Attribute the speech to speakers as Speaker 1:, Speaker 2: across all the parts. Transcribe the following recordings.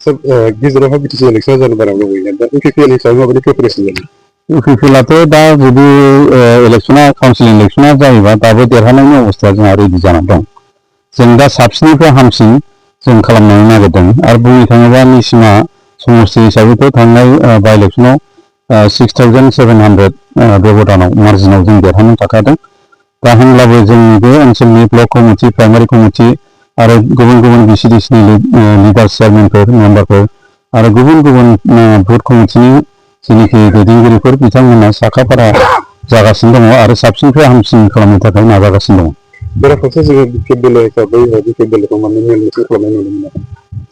Speaker 1: सब गेजेरावहा BTC election जानो बारा लुबैयो दा इउपिपि इलेक्सन माबायदि प्रिपारेसन जादों?
Speaker 2: इउपिपिएलाथ' दा जुदि इलेक्सना काउन्सिल इलेक्सना जायोबा दाबो देरहानायनि अबस्थाया जोंहा रेडि जानानै दं। जों दा साबसिननिफ्राय हामसिन जों खालामनो नागिरदों आरो बुंनो थाङोबा निसिमा समस्ति हिसाबैथ' थांनाय बाइ इलेक्सनाव 6,700 बेब'दानाव मार्जिनाव जों देरहानो थाखादों। दा होनब्लाबो जोंनि बे ओनसोलनि ब्लक कमिटि प्राइमारि कमिटि आरो गुबुन गुबुन बिसिडिसिनि लिडार चेयारमेनफोर मेम्बारफोर आरो गुबुन गुबुन बुथ कमिटिनि जेनिखि दैदेनगिरिफोर बिथांमोना साखाफारा जागासिनो दङ आरो साबसिननिफ्राय हामसिन खालामनो थाखाय नाजागासिनो दङ।
Speaker 1: बेराफारसे जोङो बिपिएफ बेले हिसाबै बिपिएफ बेलेखौ माने मेल मिटिं खालामनाय नुनो मोनो।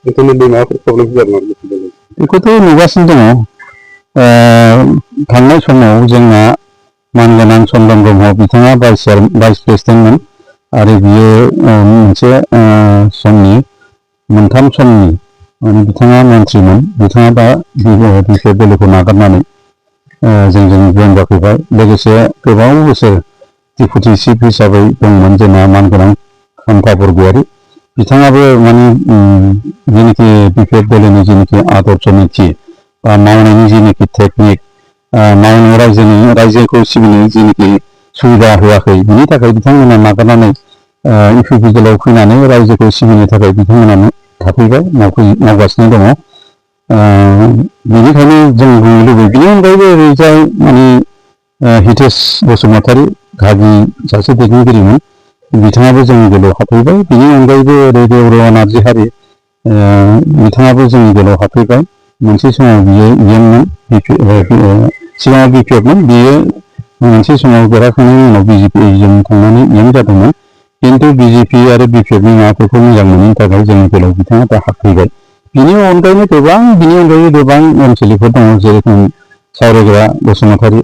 Speaker 1: बेफोरनि माबाफोर प्रब्लेम जादों नामा बिपिएफ बेले?
Speaker 2: बेखौथ' नुगासिनो दङ। थांनाय समाव जोंना मानगोनां चन्दन ब्रह्म बिथाङा भाइस प्रेसिडेन्टमोन आरो बियो मोनसे समनि मोनथाम समनि माने बिथाङा मन्थ्रिमोन। बिथाङा दा बिपिएफ बेलेखौ नागारनानै जोंजों जइन जाफैबाय। लोगोसे गोबाव बोसोर डिपुटि चिफ हिसाबै दंमोन जोंना मानगोनां खाम्फा बरगयारी बिथाङाबो माने जेनिखि बिपिएफ बेलेनि जेनिखि आदर्श नीति बा मावनायनि जेनिखि टेकनिक मावनो रायजोखौ सिबिनो जेनिखि सुबिदा होआखै बिनि थाखाय बिथांमोना नागारनानै इउपिपि बेलेआव फैनानै रायजोखौ सिबिनो थाखाय बिथांमोना थाफैबाय मावगासिनो दङ। बेनिखायनो जों बुंनो लुबैयो बिनि अनगायैबो ओरैजाय माने हितेश बसुमतारी गागि सासे दैदेनगिरिमोन बिथाङाबो जोंनि बेलायाव हाबफैबाय। बिनि अनगायैबो ओरै देवर'आ नार्जिहारि बिथाङाबो जोंनि बेलायाव हाबफैबाय। मोनसे समाव बियो इएममोन सिगाङाव बिपिएफमोन बियो मोनसे समाव देरहाखांनायनि उनाव बिजेपिजों थांनानै इएम जादोंमोन खिन्थु बिजेपि आरो बिपिएफनि माबाफोरखौ मोजां मोनैनि थाखाय जोंनि बेलायाव बिथाङा दा हाबफैबाय। बिनि अनगायैबो गोबां ओनसोलफोर दङ जेरेखम सावरायग्रा बसुमतारी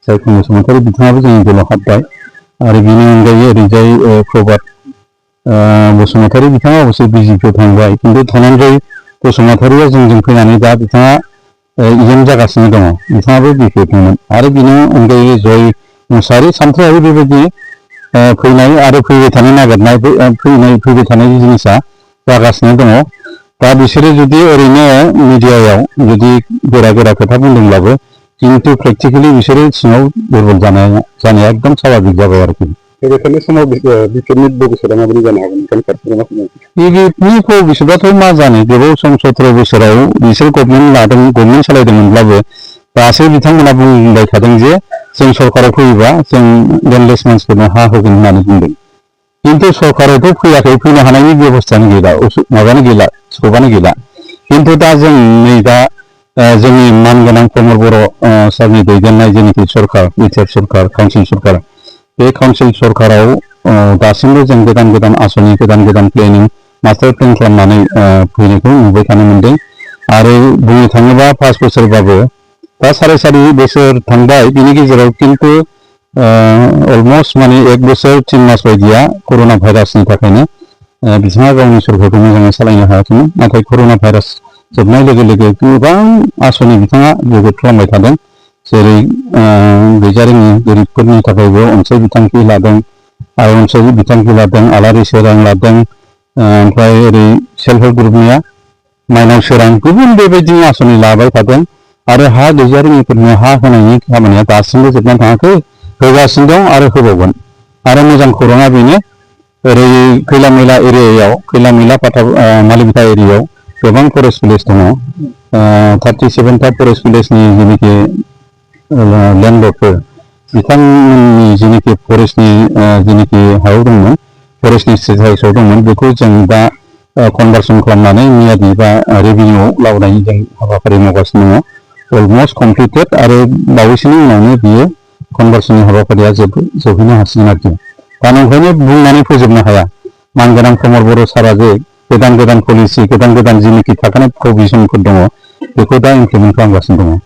Speaker 2: जायखौ बसुमतारी बिथाङाबो जोंनि बेलायाव हाबबाय आरो बिनि अनगायै ओरैजाय प्रभात बसुमतारी बिथाङा अबसे बिजेपिआव थांबाय खिन्थु धनन्जय बसुमतारीया जोंजों फैनानै दा बिथाङा इएम जागासिनो दङ बिथाङाबो बिपिएफनिमोन आरो बिनि अनगायै जय मुसाहारि सानथ्र'हायि बेबायदि फैनाय आरो फैबाय थानो नागिरनाय फैबाय थानाय जिनिसा जागासिनो दङ। दा बिसोरो जुदि ओरैनो मिडियायाव जुदि गोरा गोरा खोथा बुंदोंब्लाबो खिन्थु प्रेक्टिकेलि बिसोरो सिङाव दुरबल जानाया एकदम स्वाभाबिक जाबाय आरोखि।
Speaker 1: फैबाय थानाय समाव बिपिएफनि भबिसतआ माबायदि जानो हागोन?
Speaker 2: बिजेपिनि भबिसतआथ' मा जानो गोबाव सम 17 बोसोराव बिसोर गभर्नमेन्ट सालायदोंमोनब्लाबो दासो बिथांमोना बुंबाय थादों जे जों सरकाराव फैयोबा जों लेन्डलेस मानसिफोरनो हा होगोन होननानै बुंदों खिन्थु सरकारावथ' फैयाखै फैनो हानायनि बेब'स्थायानो गैला माबानो गैला स्क'पआनो गैला। खिन्थु दा जों नै दा जोंनि मानगोनां प्रमद बर' सारनि दैदेननाय जेनिखि सरकार बिटिआर सरकार काउन्सिल सरकार बे काउन्सिल सरकाराव दासिमबो जों गोदान गोदान आसनि गोदान प्लेनिं मास्टार प्लेन खालामनानै फैनायखौ नुबाय थानो मोनदों आरो बुंनो थाङोबा 5 बोसोरबाबो दा 4.5 बोसोर थांबाय बिनि गेजेराव खिन्थु अलमस्ट माने 1 बोसोर 3 मास बायदिया कर'ना भाइरासनि थाखायनो बिथाङा गावनि सरकारखौ मोजाङै सालायनो हायाखैमोन। नाथाय कर'ना भाइरास जोबनाय लोगो लोगो गोबां आसनि बिथाङा जोबोद खालामबाय थादों जेरै गैजारोङि गोरिबफोरनि थाखायबो अनसुंथाइ बिथांखि लादों आरो अनसुंथाइ बिथांखि लादों आलारि सोरां लादों ओमफ्राय ओरै सेल्फ हेल्प ग्रुपनिया माइनाव सोरां गुबुन बेबायदि आसनि लाबाय थादों आरो हा गैजारोङिफोरनो हा होनायनि खामानिया दासिमबो जोबनानै थाङाखै होगासिनो दं आरो होबावगोन। आरो मोजां खौराङा बेनो ओरै खैला मैला एरियायाव खैला मैला मालिबिथा एरियायाव गोबां फरेस्ट भिलेज दङ 37टा फरेस्ट भिलेजनि जेनिखि लेन्डलर्डफोर बिथांमोननि जेनिखि फरेस्टनि जेनिखि हायाव दंमोन फरेस्टनि साइसआव दंमोन बेखौ जों दा कनभार्सन खालामनानै मियादि बा रेभिनिउआव लाबोनायनि जों हाबाफारि मावगासिनो दङ। अलमस्ट कमप्लिटेड आरो बावैसोनि उनावनो बियो कनभार्सननि हाबाफारिया जोबहैनो हासिगोन आरोखि। दा नंखायनो बुंनानै फोजोबनो हाया मानगोनां प्रमद बर' सारा जे गोदान पलिसि गोदान जेनिखि थाखानाय प्रभिजनफोर दङ बेखौ दा इमप्लिमेन्ट खालामगासिनो दङ।